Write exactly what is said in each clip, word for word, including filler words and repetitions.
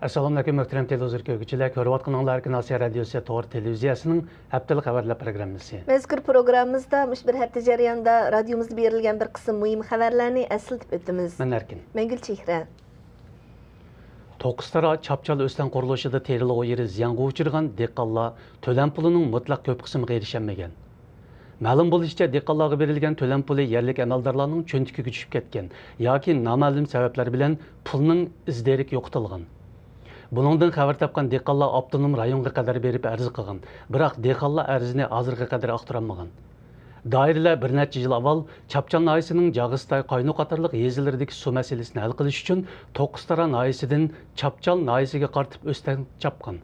ئەسسالامۇئەلەيكۇم، مۆھتەرەم تېلېۋىزور كۆرگۈچىلەر. كۆرۈۋاتقىنىڭلار ئەركىن ئاسىيا رادىيوسى تور تېلېۋىزىيەسىنىڭ ھەپتىلىك خەۋەرلەر پروگراممىسى. مەزكۇر پروگراممىمىزدا مۇشۇ بىر ھەپتە جەريانىدا رادىيومىزدا بېرىلگەن بىر قىسىم مۇھىم خەۋەرلەرنى ئەسلىتىپ ئۆتىمىز. مەن ئەركىن. مەڭگۈل چېھرە. توققۇزتارا چاپچال ئۆستەڭ قۇرۇلۇشىدا تېرىلغۇ يېرى زىيانغا ئۇچرىغان دېھقانلار تۆلەم پۇلىنىڭ مۇتلەق كۆپ قىسمىغا ئېرىشەلمىگەن. مەلۇم بولۇشىچە، دېھقانلارغا بېرىلگەن تۆلەم پۇلى يەرلىك ئەمەلدارلارنىڭ چۆنتىكىگە چۈشۈپ كەتكەن ياكى نامەلۇم سەۋەبلەر بىلەن پۇلنىڭ ئىز دېرىكى يوقىتىلغان. بۇنىڭدىن خەۋەر تاپقان دېھقانلار ئاپتونوم رايونغا قەدەر بېرىپ ئەرز قىلغان، بىراق دېھقانلار ئەرزىنى ھازىرغا قەدەر ئاختۇرالمىغان. دائىرىلەر بىر نەچچە يىل ئاۋۋال چاپچال ناھىيەسىنىڭ جاغىستاي، قاينۇ قاتارلىق يېزىلىرىدىكى سۇ مەسىلىسىنى ھەل قىلىش ئۈچۈن توققۇزتارا ناھىيەسىدىن چاپچال ناھىيەسىگە قارىتىپ ئۆستەڭ چاپقان.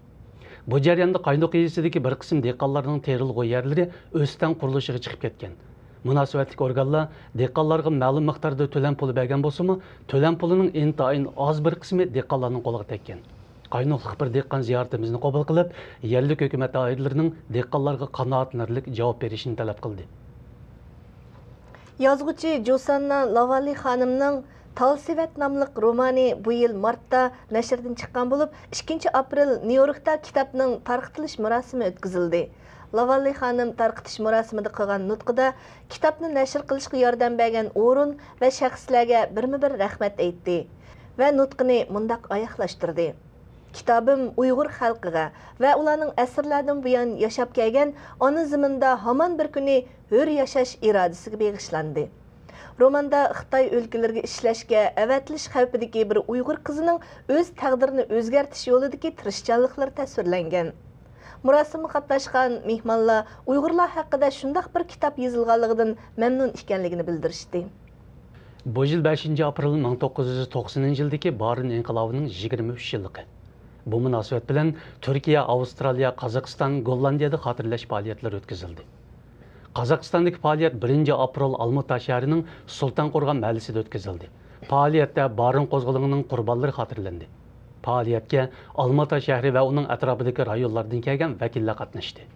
بۇ جەرياندا قاينۇ يېزىسىدىكى بىر قىسىم دېھقانلارنىڭ تېرىلغۇ يەرلىرى ئۆستەڭ قۇرۇلۇشىغا چىقىپ كەتكەن. مۇناسىۋەتلىك ئورگانلار دېھقانلارغا مەلۇم مىقداردا تۆلەم پۇلى بەرگەن بولسىمۇ، تۆلەم پۇلىنىڭ ئىنتايىن ئاز بىر قىسمى دېھقانلارنىڭ قولىغا تەگكەن. قاينۇلۇق بىر دېھقان زىيارىتىمىزنى قوبۇل قىلىپ، يەرلىك ھۆكۈمەت دائىرىلىرىنىڭ دېھقانلارغا قانائەتلىنەرلىك جاۋاب بېرىشىنى تەلەپ قىلدى. يازغۇچى جوساننا لاۋاللى خانىمنىڭ تال سېۋەت ناملىق رومانى بۇ يىل مارتتا نەشردىن چىققان بولۇپ، ئىككىنچى ئاپرېل نيۇ يوركتا كىتابنىڭ تارقىتىلىش مۇراسىمى ئۆتكۈزۈلدى. لاۋاللى خانىم تارقىتىش مۇراسىمىدا قىلغان نۇتقىدا كىتابنى نەشر قىلىشقا ياردەم بەرگەن ئورۇن ۋە شەخسلەرگە بىرمۇ بىر رەھمەت ئېيتتى ۋە نۇتقىنى مۇنداق ئاياغلاشتۇردى: كىتابىم ئۇيغۇر خەلقىگە ۋە ئۇلارنىڭ ئەسىرلەردىن بۇيان ياشاپ كەلگەن ئانا زېمىندا ھامان بىر كۈنى ھۆر ياشاش ئىرادىسىگە بېغىشلاندى. روماندا خىتاي ئۆلكىلىرىگە ئىشلەشكە ئەۋەتىلىش خەۋپىدىكى بىر ئۇيغۇر قىزىنىڭ ئۆز تەقدىرىنى ئۆزگەرتىش يولىدىكى تىرىشچانلىقلىرى تەسۋىرلەنگەن. مۇراسىمغا قاتناشقان مېھمانلار ئۇيغۇرلار ھەققىدە شۇنداق بىر كىتاب يېزىلغانلىقىدىن مەمنۇن ئىكەنلىكىنى بىلدۈرۈشتى. بۇ يىل بەشىنچى ئاپرېل مىڭ توققۇز يۈز توقسىنىنچى يىلدىكى بارىن ئىنقىلابىنىڭ يىگىرمە ئۈچ يىللىقى. بۇ مۇناسىۋەت بىلەن تۈركىيە، ئاۋسترالىيە، قازاقىستان، گوللاندىيەدە خاتىرىلەش پائالىيەتلىرى ئۆتكۈزۈلدى. قازاقىستاندىكى پائالىيەت بىرىنچى ئاپرېل ئالمۇتا شەھىرىنىڭ سۇلتان قورغان مەھەللىسىدە ئۆتكۈزۈلدى. پائالىيەتتە بارىن قوزغىلىڭىنىڭ قۇربانلىرى خاتىرىلەندى. پائالىيەتكە ئالمۇتا شەھىرى ۋە ئۇنىڭ ئەتراپىدىكى رايونلاردىن كەلگەن ۋەكىللەر قاتناشتى.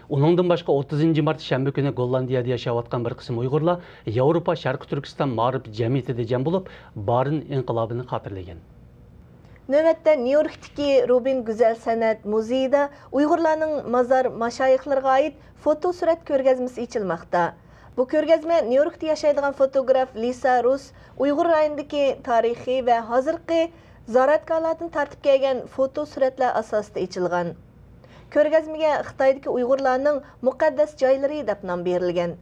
ئۇنىڭدىن باشقا، ئوتتۇزىنچى مارت شەنبە كۈنى گوللاندىيەدە ياشاۋاتقان بىر قىسىم ئۇيغۇرلار ياۋروپا شەرقىي تۈركىستان مائارىپ جەمئىيىتىدە جەم بولۇپ، بارىن ئىنقىلابىنى خاتىرىلىگەن. نۆۋەتتە نيۇ يوركتىكى روبىن گۈزەل سەنئەت مۇزېيىدا ئۇيغۇرلارنىڭ مازار ماشايىخلىرىغا ئائىت فوتو سۈرەت كۆرگەزمىسى ئېچىلماقتا. بۇ كۆرگەزمە نيۇ يوركتا ياشايدىغان فوتوگراف لىسا رۇس ئۇيغۇر رايونىدىكى تارىخىي ۋە ھازىرقى زاراتكالاردىن تارتىپ كەلگەن فوتو سۈرەتلەر ئاساسىدا ئېچىلغان. كۆرگەزمىگە خىتايدىكى ئۇيغۇرلارنىڭ مۇقەددەس جايلىرى دەپ نام بېرىلگەن.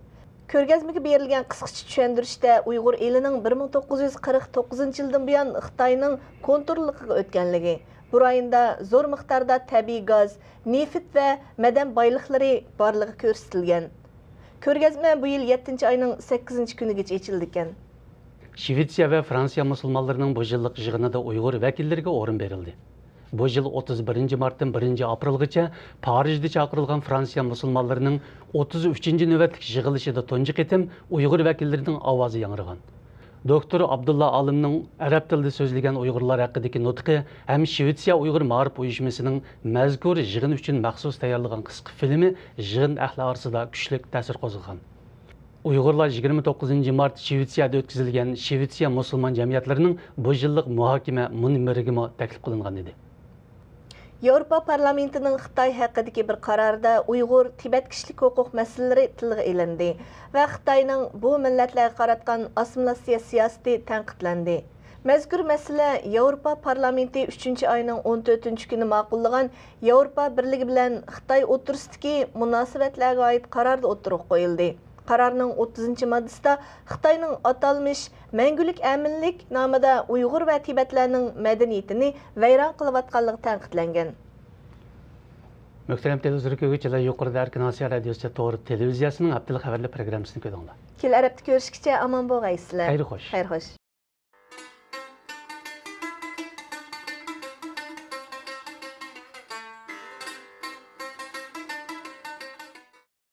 كۆرگەزمىگە بېرىلگەن قىسقىچە چۈشەندۈرۈشتە ئۇيغۇر ئېلىنىڭ بىر مىڭ توققۇز يۈز قىرىق توققۇزىنچى يىلدىن بۇيان خىتاينىڭ كونتروللۇقىغا ئۆتكەنلىكى، بۇ رايوندا زور مىقداردا تەبىئىي گاز، نېفىت ۋە مەدەن بايلىقلىرى بارلىقى كۆرسىتىلگەن. كۆرگەزمە بۇ يىل يەتتىنچى ئاينىڭ سەككىزىنچى كۈنىگىچە ئېچىلىدىكەن. شىۋېتسىيە ۋە فرانسىيە مۇسۇلمانلىرىنىڭ بۇ يىللىق يىغىنىدا ئۇيغۇر ۋەكىللىرىگە ئورۇن بېرىلدى. بۇ يىل ئوتتۇز بىرىنچى مارتتىن بىرىنچى ئاپرېلغىچە پارىژدا چاقىرىلغان فرانسىيە مۇسۇلمانلىرىنىڭ ئوتتۇز ئۈچىنچى نۆۋەتلىك يىغىلىشىدا تۇنجى قېتىم ئۇيغۇر ۋەكىللىرىنىڭ ئاۋازى ياڭرىغان. دوكتور ئابدۇللا ئالىمنىڭ ئەرەب تىلىدا سۆزلىگەن ئۇيغۇرلار ھەققىدىكى نۇتقى ھەم شىۋېتسىيە ئۇيغۇر مائارىپ ئۇيۇشمىسىنىڭ مەزكۇر يىغىن ئۈچۈن مەخسۇس تەييارلىغان قىسقا فىلىمى يىغىن ئەھلى ئارىسىدا كۈچلۈك تەسىر قوزغىغان. ئۇيغۇرلار يىگىرمە توققۇزىنچى مارت شىۋېتسىيەدە ئۆتكۈزۈلگەن شىۋېتسىيە مۇسۇلمان جەمئىيەتلىرىنىڭ بۇ يىللىق مۇھاكىمە مۇنبىرىگىمۇ تەكلىپ قىلىنغان ئىدى. ياۋروپا پارلامېنتىنىڭ خىتاي ھەققىدىكى بىر قارارىدا ئۇيغۇر، تىبەت كىشىلىك ھوقۇق مەسىلىلىرى تىلغا ئېلىندى ۋە خىتاينىڭ بۇ مىللەتلەرگە قاراتقان ئاسسىمىلياتسىيە سىياسىتى تەنقىدلەندى. مەزكۇر مەسىلە ياۋروپا پارلامېنتى ئۈچىنچى ئاينىڭ ئون تۆتىنچى كۈنى ماقۇللىغان ياۋروپا بىرلىكى بىلەن خىتاي ئوتتۇرىسىدىكى مۇناسىۋەتلەرگە ئائىت قاراردا ئوتتۇرىغا قويۇلدى. قارارنىڭ ئوتتۇزىنچى ماددىسىدا خىتاينىڭ ئاتالمىش مەڭگۈلۈك ئەمىنلىك نامىدا ئۇيغۇر ۋە تىبەتلەرنىڭ مەدەنىيىتىنى ۋەيران قىلىۋاتقانلىقى تەنقىدلەنگەن. مۆھتەرەم تېلېۋىزور كۆرگۈچىلەر، يۇقىرىدا ئەركىن ئاسىيا رادىيوسى تور تېلېۋىزىيەسىنىڭ ھەپتىلىك خەۋەرلەر پروگراممىسىنى كۆردۈڭلار. كېلەر ھەپتە كۆرۈشكىچە ئامان بولغايسىلەر. خەير خوش. خەير خوش.